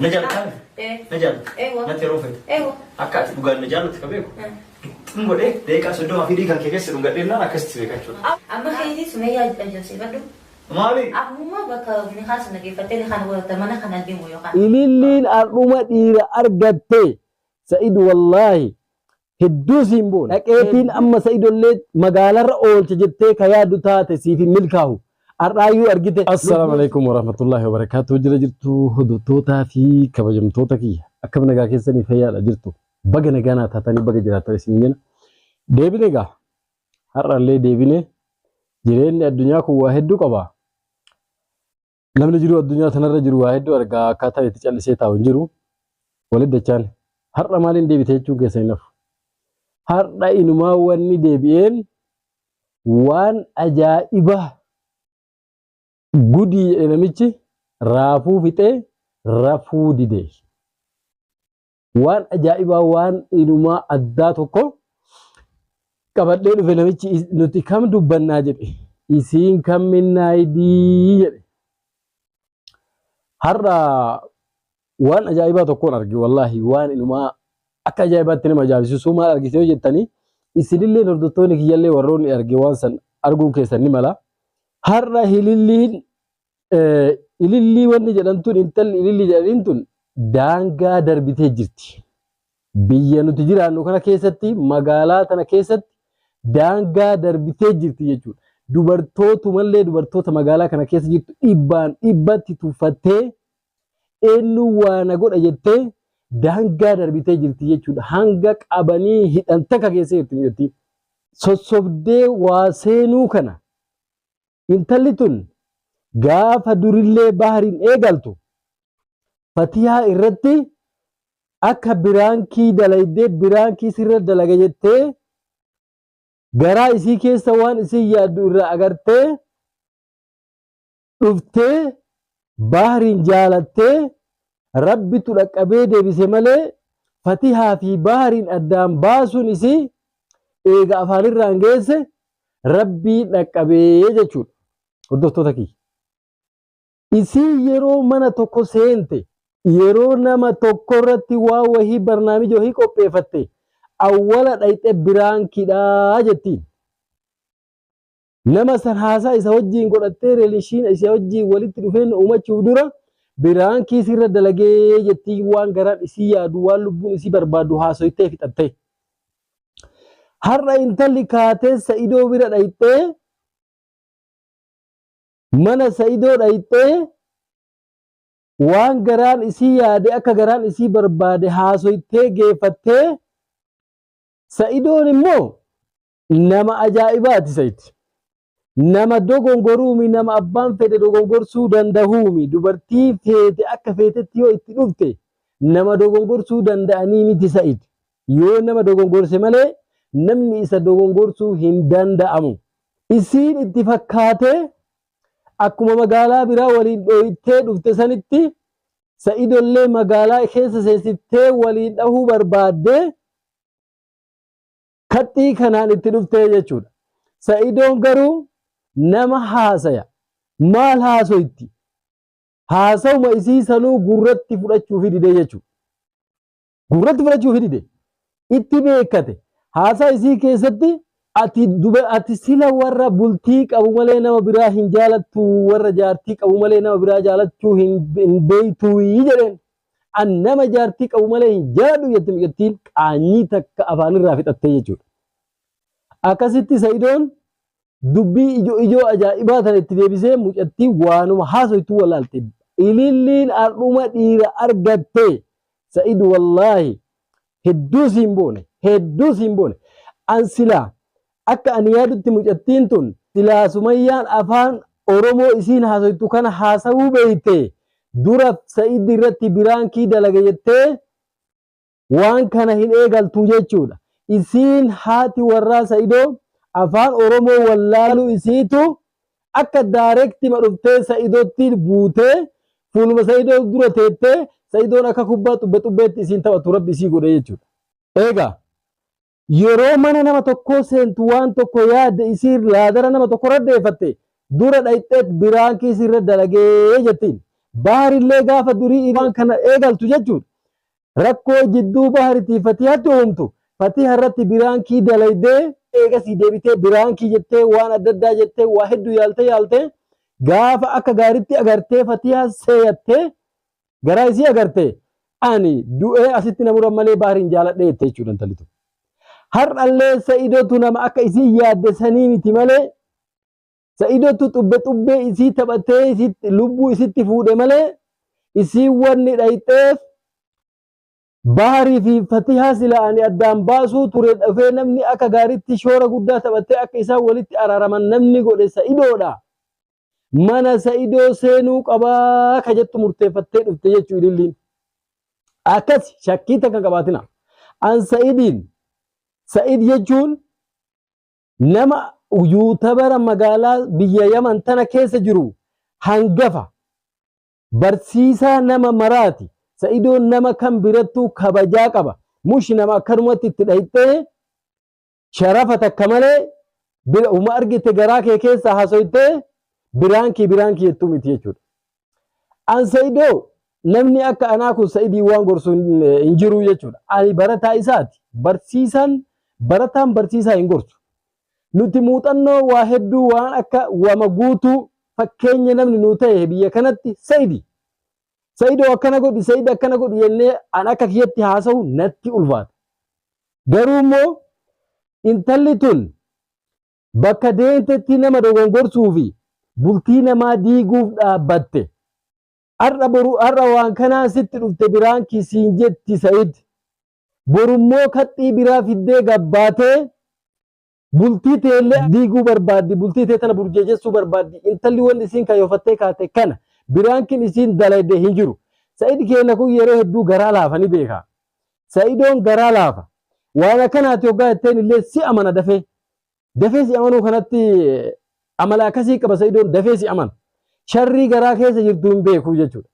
Na jaallataa? Eh. Na jaallata. Eewwa. Natti yeroo feete. Eewwa. Akka ati dhugaan na jaallatu ka beeku. Eh. Gixxim godhee daqiiqaa 30 fi dhiigan kee keessa dhungadhee akkasitti beeka jechuudha. Amma keetii Sumayyaa ajaa'ibsiifadhu. Maali? Ammuma bakka ni kaasa nageeffattee ni kana godhatta mana kana deemu yookaan. Ililliin ardhuma dhiira argatte Sa'id wallaahi hedduu siin boona. Dhaqeetiin amma Sa'idollee magaalarra oolcha jettee ka yaaddu taate siif hin milkaahu. Ar'aayyuu argite. Assalaamu alaikum warahmatullahi wabarakatuh. Jira jirtu hordoftootaa fi kabajamtoota kiyya. Akkam nagaa keessanii fayyaadha jirtu. Baga nagaa naa taatanii baga jiraattan isin jenna. Deebine egaa har'allee deebine jireenyi addunyaa kun waa hedduu qaba. Namni jiru addunyaa tanarra jiru waa hedduu argaa akkaataa itti callisee taa'u hin jiru. Walitti dachaan har'a maaliin deebite jechuun keessa hin hafu. Har'a inumaa wanni deebi'een waan ajaa'ibaa gudii jedhe namichi raafuu fixee rafuu dide. Waan ajaa'ibaa waan inumaa addaa tokko qabadhee dhufe namichi nuti kam dubbannaa jedhe isiin kam minnaayidii jedhe. Har'a waan ajaa'ibaa tokkoon arge wallaahi waan inumaa akka ajaa'ibaatti nama ajaa'ibsiisu maal argite yoo jettanii isinillee hordoftoonni kiyyallee warroonni arge waan san arguun keessan ni mala. Har'a hililliin Ilillii wanni jedhan tun intalli ilillii jedhaniin tun daangaa darbitee jirti. Biyya nuti jiraannu kana keessatti magaalaa tana keessatti daangaa darbitee jirti jechuudha. Dubartootumallee dubartoota magaalaa kana keessa jirtu dhibbaan dhibbatti tuffattee eenyu waa na godha jettee daangaa darbitee jirti jechuudha. Hanga qabanii hidhan takka keessa jirti mucattiin. Sossobdee waa seenuu kana Intalli tun gaafa durillee bahriin eegaltu Fatihaa irratti akka biraankii dalaydee biraankii sirra dalaga jettee garaa isii keessa waan isiin yaaddu irraa agartee dhuftee bahriin jaalattee rabbitu dhaqqabee deebise malee Fatihaa fi bahriin addaan baasuun isii eega afaanirraan geesse rabbii dhaqqabee jechuudha. Hordoftoota kiyya. Isii yeroo mana tokko seente yeroo nama tokko irratti waa wahii barnaamija wahii qopheeffatte awwala dhayxe biraankidha jettiin. Nama san haasaa isa wajjiin godhattee reelishiin isa wajjiin walitti dhufeen uumachuuf dura biraankii sirra dalagee jettiin waan garaan isii yaadu waan lubbuun isii barbaaddu haasoytee fixattee. Har'a intalli kaatee Sa'idoo bira dhayxee mana Sa'idoo dhayxee waan garaan isii yaade akka garaan isii barbaade haasoytee geeffattee Sa'idoon immoo nama ajaa'ibaati Sa'id. Nama dogongoruumi nama abbaan fedhe dogongorsuu dandahuumi dubartii feete akka feetetti yoo itti dhufte nama dogongorsuu danda'anii miti Sa'id. Yoo nama dogongorse malee namni isa dogongorsuu hin danda'amu. Isiin itti fakkaatee akkuma magaalaa biraa waliin dhooytee dhufte sanitti Sa'idollee magaalaa keessa seensiftee waliin dhahuu barbaaddee kaxxii kanaan itti dhuftee jechuudha. Sa'idoon garuu nama haasaya. Maal haasoytti? Haasawuma isii sanuu gurratti fudhachuufi didee jechuudha. Gurratti fudhachuufi dide. Itti beekkate. Haasaa isii keessatti ati duba ati sila warra bultii qabu malee nama biraa hin jaalattu warra jaartii qabu malee nama biraa jaalachuu hin beektuu jedheen. An nama jaartii qabu malee hin jaaladhu jette mucattiin qaanyii takka afaanirraa fixattee jechuudha. Akkasitti Sa'idoon dubbii ijoo ijoo ajaa'ibaa tana itti deebisee mucattiin waanuma haasoytu walaalte. Ililliin ardhuma dhiira argatte. Sa'id wallaahi hedduu siin boone hedduu siin boone. An silaa akka ani yaadutti mucattiin tun silaa Sumayyaan afaan Oromoo isiin haasoytu kana haasawuu beeyte dura Sa'id irratti biraankii dalaga jettee waan kana hin eegaltu jechuudha. Isiin haati warraa Sa'idoo afaan Oromoo wallaaluu isiitu akka daareektima dhuftee Sa'idootti buutee fuuluma Sa'idoo dura teettee Sa'idoon akka kubbaa xubbe xubbeetti isiin taphatu rabbi isii godhe jechuudha. Egaa yeroo mana nama tokkoo seentu waan tokko yaadde isiin laadara nama tokko raddeeffatte dura dhayxeet biraankii sirra dalagee jettiin. Baharillee gaafa durii waan kana eegaltu jechuudha. Rakkoo jidduu Baharitii Fatihaatti uumtu Fatiha irratti biraankii dalaydee eegasii deebitee biraankii jettee waan adda addaa jettee waa hedduu yaaltee yaaltee gaafa akka gaariitti agartee Fatiha seeyattee garaa isii agartee ani du'ee asitti na muran malee Bahariin jaaladhee jette jechuudha intalli tun. Har'allee Sa'idotu nama akka isii yaadde sanii miti malee Sa'idotu xubbe xubbee isii taphatee isitti lubbuu isitti fuudhe malee isiin wanni dhayxeef Baharii fi Fatihaa sila ani addaan baasuu ture dhufee namni akka gaariitti shoora guddaa taphatee akka isaan walitti araaraman namni godhe Sa'idoodha. Mana Sa'idoo seenuu qabaa ka jettu murteeffattee dhufte jechuu ililliin. Akkas shakkii takka qabaatina. An Sa'idiin Sa'id jechuun nama yuutabara magaalaa biyya Yaman tana keessa jiru hangafa barsiisaa nama maraati. Sa'idoon nama kan birattuu kabajaa qaba. Mushi nama akkanumatti itti dhayxee sharafa takka malee bira uma argite garaa kee keessaa haasoytee biraankii biraankii jettuu miti jechuudha. An Sa'idoo namni akka anaa kun Sa'idii waan gorsu hin jiru jechuudha. Ani barataa isaati. Barsiisaan barataan barsiisaa hin gorsu. Nuti muuxannoo waa hedduu waan akka wama guutuu fakkeenya namni nuu ta'e biyya kanatti Sa'idi. Sa'idoo akkana godhi, Sa'id akkana godhi jennee an akka kiyyatti haasa'u natti ulfaata. Garuu immoo intalli tun bakka deemtetti nama dogongorsuu fi bultii namaa diiguuf dhaabbatte. Har'a boru har'a waan kanaan sitti dhufte biraankii siin jetti Sa'id. Borummoo kaxxii biraa fiddee gabbaatee bultii teellee diiguu barbaaddi, bultii tee tana burjeejessuu barbaaddi. Intalli wanni isiin kaayyofattee kaate kana biraankiin isiin dalayde hin jiru. Sa'id keenya kun yeroo hedduu garaa laafa ni beeka. Sa'idoon garaa laafa. Waan akkanaati hoggaa jetteen illee si amana dafee. Dafee si amanuu kanatti amala akkasii qaba Sa'idoon dafee si amana. Sharrii garaa keessa jirtu hin beeku jechuudha.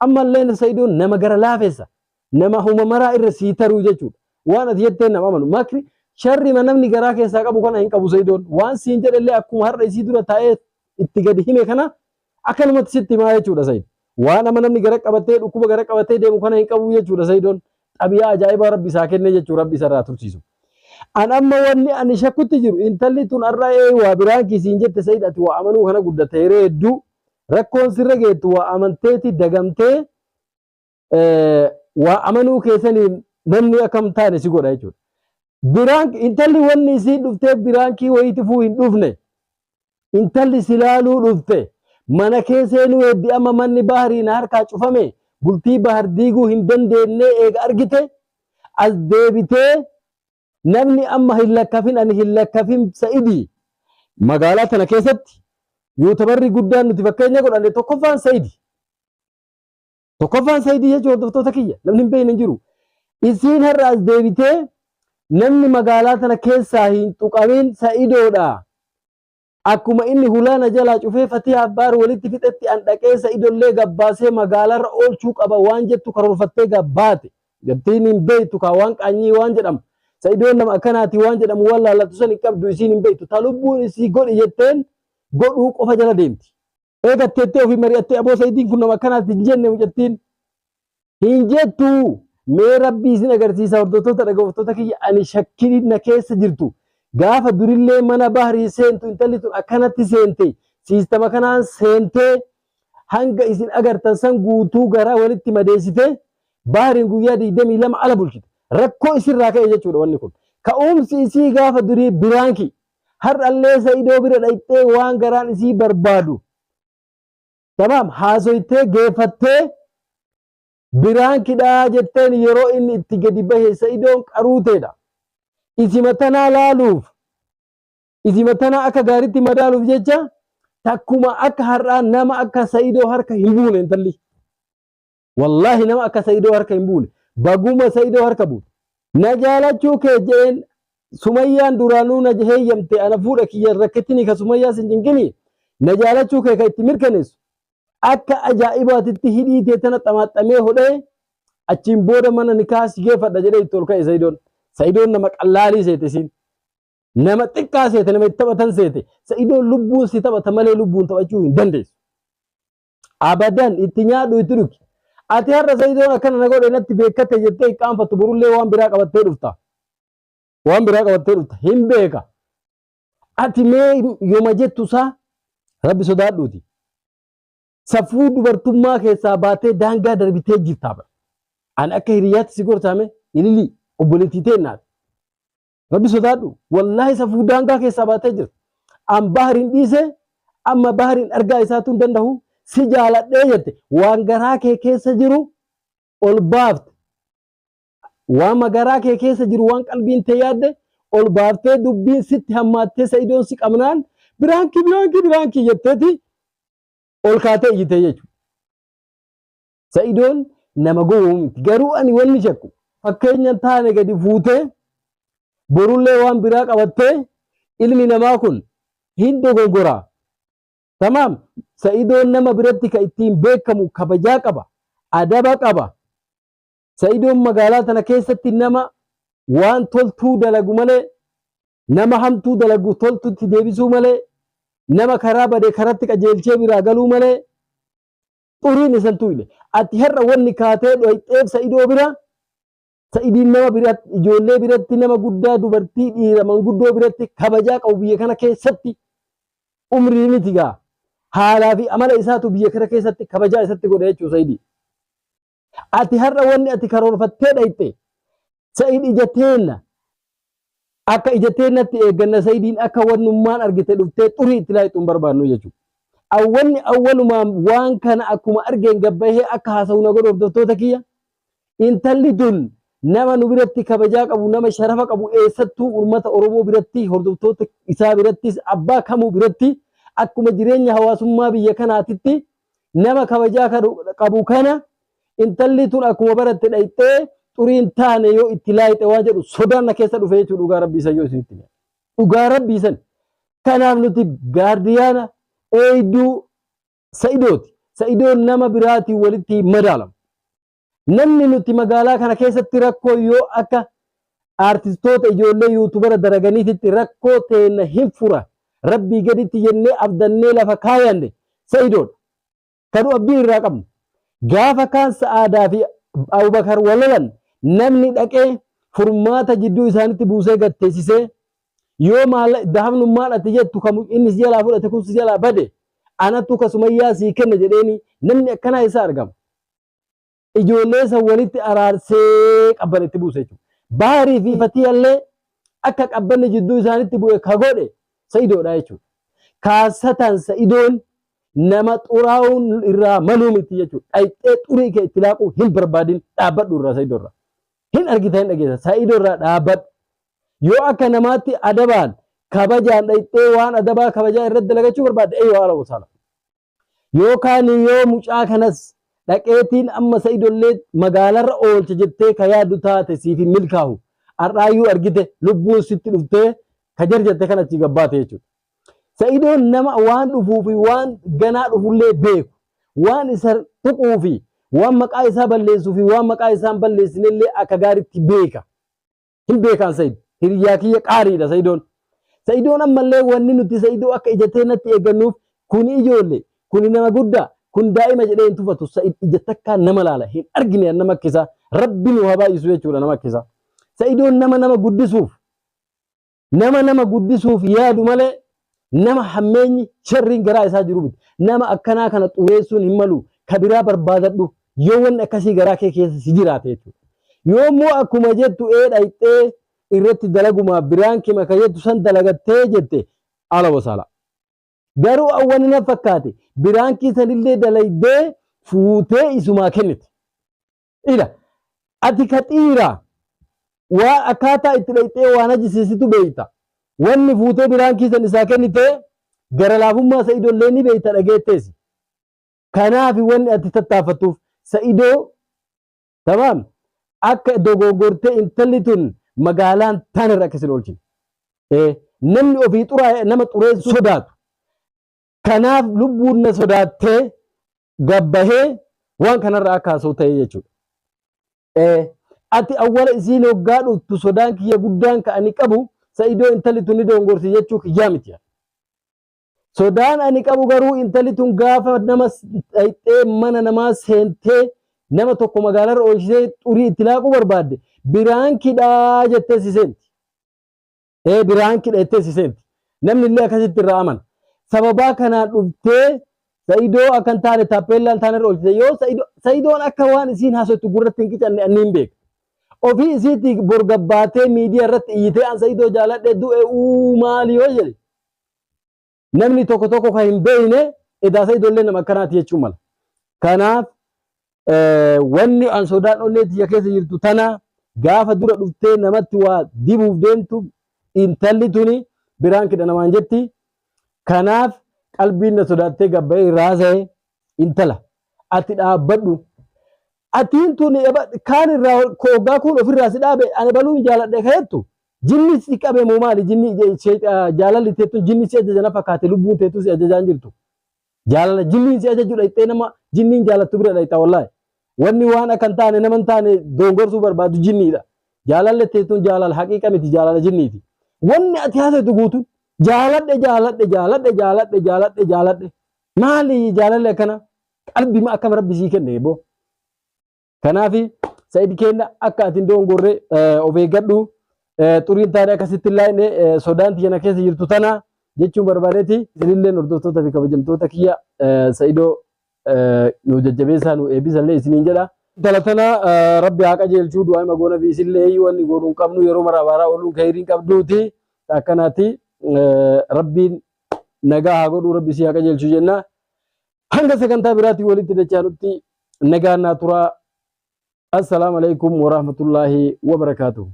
Ammallee Sa'idoon nama gara laafessa. Nama huma maraa irra sii taruu jechuudha. Waan ati jetteen nama amanu. Makri sharri namni garaa keessaa qabu kana hin qabu Sa'idoon. Waan siin jedhellee akkuma har'a isii dura taa'ee itti gadi hime kana akkanumatti sitti himaa jechuudha Sa'id. Waan amma namni gara qabatee dhukkuba gara qabatee deemu kana hin qabu jechuudha Sa'idoon. Xabiyaa ajaa'ibaa Rabbi isaa kenne jechuudha Rabbi isarraa tursiisu. An amma wanni ani shakkutti jiru intalli tun har'a ee waa biraankii siin jette Sa'id ati waa amanuu kana guddatte yeroo hedduu rakkoon sirra geettu waa amanteeti dagamtee waa amanuu keessaniin namni akkam taane si godha jechuudha. Biraank intalli wanni isii dhuftee biraankii wayiitifuu hin dhufne. Intalli si laaluu dhufte. Mana kee seenuu heddi amma manni baharii na harkaa cufame bultii bahar diiguu hin dandeenyee eega argite as deebitee namni amma hin lakkafin ani hin lakkafin Sa'idii. Magaalaa tana keessatti yuutabarri guddaan nuti fakkeenya godhanne tokkoffaan Sa'idi. Tokkoffaan Sa'idii jechuun hordoftoota kiyya namni hin beekne hin jiru. Isiin har'a as deebitee namni magaalaa tana keessaa hin tuqamin Sa'idoodha. Akkuma inni hulaana jalaa cufee Fatihaa Abbaar walitti fixetti an dhaqee Sa'idollee gabbaasee magaalaarra oolchuu qaba waan jettu karoorfattee gabbaate. Gattiin hin beektu kaa waan qaanyii waan jedhamu. Sa'idoon nama akkanaati waan jedhamu waan laallattu san hin qabdu isiin hin beektu. Ta lubbuun isii godhi jetteen godhuu qofa jala deemti. Eegatteettee ofii mari'attee aboo Sa'idiin kun nama akkanaati hin jenne mucattiin. Hin jettu mee Rabbii isin agarsiisa hordoftoota dhaggeeffattoota kiyya ani shakkiin na keessa jirtu. Gaafa durillee mana bahrii seentu intalli tun akkanatti seente siistama kanaan seentee hanga isin agartan san guutuu garaa walitti madeessite bahriin guyyaa 22 ala bulchite. Rakkoo isirraa ka'e jechuudha wanni kun. Ka'umsi isii gaafa durii biraanki. Har'allee Sa'idoo bira dhayxee waan garaan isii barbaadu. Tamaam haasoytee geeffattee biraankidhaa jetteen yeroo inni itti gadi bahe Sa'idoon qaruuteedha. Isima tanaa laaluuf isima tanaa akka gaariitti madaaluuf jecha takkuma akka har'aa nama akka Sa'idoo harka hin buune intalli. Wallaahi nama akka Sa'idoo harka hin buune. Baguma Sa'idoo harka buute. Na jaalachuu kee jeen Sumayyaan duraanuu na heeyyamte ana fuudha kiyya rakkatini ka Sumayyaa sin cinqini. Na jaalachuu kee ka itti mirkaneessu. Akka ajaa'ibaatitti hidhii tee tana xamaaxamee hodhee achiin booda mana nikaa si geeffadha jedhee itti ol ka'e Sa'idoon. Sa'idoon nama qallaalii seete isiin. Nama xiqqaa seete nama itti taphatan seete. Sa'idoon lubbuun si taphata malee lubbuun taphachuu hin dandeessu. Abadan itti nyaadhu itti dhugi. Ati har'a Sa'idoon akkana na godhe natti beekkate jettee hin qaanfattu borullee waan biraa qabattee dhufta. Waan biraa qabattee dhufta. Hin beeka. Ati mee yooma jettu isaa rabbi sodaadhuuti. Safuu dubartummaa keessaa baatee daangaa darbitee jirta. Ani akka hiriyaatti si gorsaame ililii obboleettii teennaati. Rabbi sodaadhu. Wallaahi safuu daangaa keessaa baatee jirta. An bahariin dhiise amma bahariin argaa isaatu hin danda'u si jaaladhee jette waan garaa kee keessa jiru ol baafte. Waan garaa kee keessa jiru waan qalbiin tee yaadde ol baaftee dubbiin sitti hammaattee Sa'idoon si qabnaan biraankii biraankii biraankii jetteeti ol kaatee iyyitee jechuudha. Sa'idoon nama gowwuu miti. Garuu ani wanni shakku fakkeenya hin taane gadi fuutee borullee waan biraa qabattee ilmi namaa kun hin dogongoraa. Tamaam Sa'idoon nama biratti ka ittiin beekamu kabajaa qaba, adaba qaba. Sa'idoon magaalaa tana keessatti nama waan toltuu dalagu malee nama hamtuu dalagu toltutti deebisuu malee nama karaa bade karatti qajeelchee biraa galuu malee xuriin isan tuyne. Ati har'a wanni kaatee dhoyxeef Sa'idoo bira Sa'idiin nama biratti ijoollee biratti nama guddaa dubartii dhiira manguddoo biratti kabajaa qabu biyya kana keessatti umrii miti gaa haalaa fi amala isaatu biyya kana keessatti kabajaa isatti godha jechuu Sa'idii. Ati har'a wanni ati karoorfattee dhayxe Sa'id ija teenna akka ija teennatti eegganna Sa'idiin akka wannummaan argite dhuftee xurii itti laayixu hin barbaannu jechuudha. Awwanni awwalumaan waan kana akkuma argeen gabbahee akka haasa'u na godhu hordoftoota kiyya. Intalli tun nama nu biratti kabajaa qabu nama sharafa qabu eessattuu uummata Oromoo biratti hordoftoota isaa birattis abbaa kamuu biratti akkuma jireenya hawaasummaa biyya kanaatitti nama kabajaa qabu kana intalli tun akkuma baratte dhayxee xurii hin taane yoo itti laayixe waan jedhu sodaan na keessa dhufe jechuudha dhugaa rabbii san yoo isinitti hime. Dhugaa rabbii san. Kanaaf nuti gaardiyaana eeyduu Sa'idooti. Sa'idoon nama biraatiin walitti hin madaalamu. Namni nuti magaalaa kana keessatti rakkoo yoo akka aartistoota ijoollee yuutubara daraganiititti rakkoo teenna hin fura rabbii gaditti jennee abdannee lafa kaayanne Sa'idoodha. Kanu abdii irraa qabnu. Gaafa kaan Sa'aadaa fi Abubakar wal lolan namni dhaqee furmaata jidduu isaanitti buusee gad teessisee yoo maal dahabnummaan ati jettu kan inni si jalaa fudhate kun si jalaa bade anattu ka Sumayyaa sii kenna jedheeni namni akkanaa isa argama. Ijoollee san walitti araarsee qabbana itti buuse jechuudha. Baharii fi Fatiyallee akka qabbanni jidduu isaanitti bu'e ka godhe Sa'idoodha jechuudha. Kaasatan Sa'idoon nama xuraa'uun irraa maluu miti jechuudha. Dhayxee xurii kee itti laaquu hin barbaadin dhaabbadhu irraa Sa'idoo irraa. Hin argita hin dhageessa Sa'idoo irraa dhaabbadhu. Yoo akka namaatti adabaan kabajaan dhayxee waan adabaa kabajaa irratti dalagachuu barbaadde eeyyoo haala wasaala. Yookaan yoo mucaa kanas dhaqeetiin amma Sa'idollee magaalarra oolcha jettee ka yaaddu taate siif hin milkaahu. Har'aayyuu argite lubbuun sitti dhuftee ka jarjatte kan achii gabbaate jechuudha. Sa'idoon nama waan dhufuu fi waan ganaa dhufullee beeku, waan isa tuquu fi waan maqaa isaa balleessuu fi waan maqaa isaa hin balleessinellee akka gaariitti beeka. Hin beekaan Sa'id. Hiriyaa kiyya qaariidha Sa'idoon. Sa'idoon ammallee wanni nuti Sa'idoo akka ija teennatti eeggannuuf kuni ijoollee, kuni nama guddaa, kun daa'ima jedhee hin tuffatu. Sa'id ija takkaan nama laala. Hin argine nama akka isaa. Rabbi nu haa baay'isu jechuudha nama akka isaa. Sa'idoon nama nama guddisuuf Nama nama guddisuuf yaadu malee nama hammeenyi sharriin garaa isaa jiru miti. Nama akkanaa kana xureessuun hin malu. Ka biraa barbaadadhu yoo wanni akkasii garaa kee keessa si jiraate jechuudha. Yoo immoo akkuma jettu ee dhayxee irratti dalagumaaf biraan kima ka jettu san dalagattee jette ala wasaala. Garuu awwani na fakkaate biraankii sanillee dalaydee fuutee isumaa kennite. Ila ati ka xiiraa waa akkaataa itti dhayxee waan hajisiisitu beeyta. Wanni fuutee biraan kiisan isaa kennite gara laafummaa Sa'idollee ni beeyta dhageetteesi. Kanaaf wanni ati tattaaffattuuf Sa'idoo tamaam akka dogoggortee intalli tun magaalaan taanirra akka isin oolchine. Namni ofii xuraa'e nama xureessu sodaatu. Kanaaf lubbuun na sodaattee gabbahee waan kanarra akka haasa'u ta'e jechuudha. Ati awwala isiin hoggaa dhuftu sodaan kiyya guddaan ka ani qabu Sa'idoo intalli tun ni dogongorti jechuu kiyyaa miti. Sodaan ani qabu garuu intalli tun gaafa nama dhayxee mana namaa seentee nama tokko magaalarra oolchisee xurii itti laaquu barbaadde biraan kidhaa jettee si seenti. Ee biraan kidha jettee si seenti. Namni illee akkasitti irraa amana. Sababaa kanaan dhuftee Sa'idoo akka hin taane taappeellaa hin taane irra oolchite yoo Sa'idoon akka waan isiin haasoftu gurratti hin qicanne anni hin beeka. Ofii isiitti borgabbaatee miidiyaa irratti iyyitee an Sa'idoo jaaladhe du'e uu maali yoo jedhe namni tokko tokko kan hin beekne edaa Sa'idoo illee nama akkanaati jechuu mala. Kanaaf wanni an sodaan onnee tiyya keessa jirtu tana gaafa dura dhuftee namatti waa dibuuf deemtu intalli tuni biraan kidha namaan jetti. Kanaaf qalbiin na sodaattee gabbayee raasa'e intala ati dhaabbadhu. Atiin tun kaan irraa hoggaa kun ofirraa si dhaabe ani baluun jaaladhe ka jettu jinni si qabe moo maali jinni jaalalli teettu jinni si ajaja na fakkaate lubbuun teettu si ajajaan jirtu. Jaalala jinniin si ajaju dhayxee nama jinniin jaalattu bira dhayxa wallaahi. Wanni waan akka hin taane nama hin taane doongorsuu barbaadu jinniidha. Jaalalli teettuun jaalala haqiiqa miti jaalala jinniiti. Wanni ati haasoftu guutuun jaaladhe jaaladhe jaaladhe jaaladhe jaaladhe jaaladhe. Maali jaalalli akkana? Qalbii ma akkam rabbi sii kenne boo. Kanaaf Sa'id keenna akka ati hin doongorre of eeggadhu. Xuriin taane akkasitti hin laayine sodaan tiyya na keessa jirtu tana jechuun barbaadeeti. Isinilleen hordoftoota fi kabajamtoota kiyya Sa'idoo nu jajjabeessaa nu eebbisallee isiniin jedha. Intala tana rabbi haa qajeelchuu du'aa hima goona fi isillee wanni goonuu hin qabnu yeroo mara abaaraa ooluun kayriin qabduuti. Akkanaati rabbiin nagaa haa godhuu rabbi isii haa qajeelchuu jenna. Hanga sagantaa biraatiin walitti dachaanutti nagaan naa turaa. Assalaamu alaikum warahmatullaahi wabarakaatuh.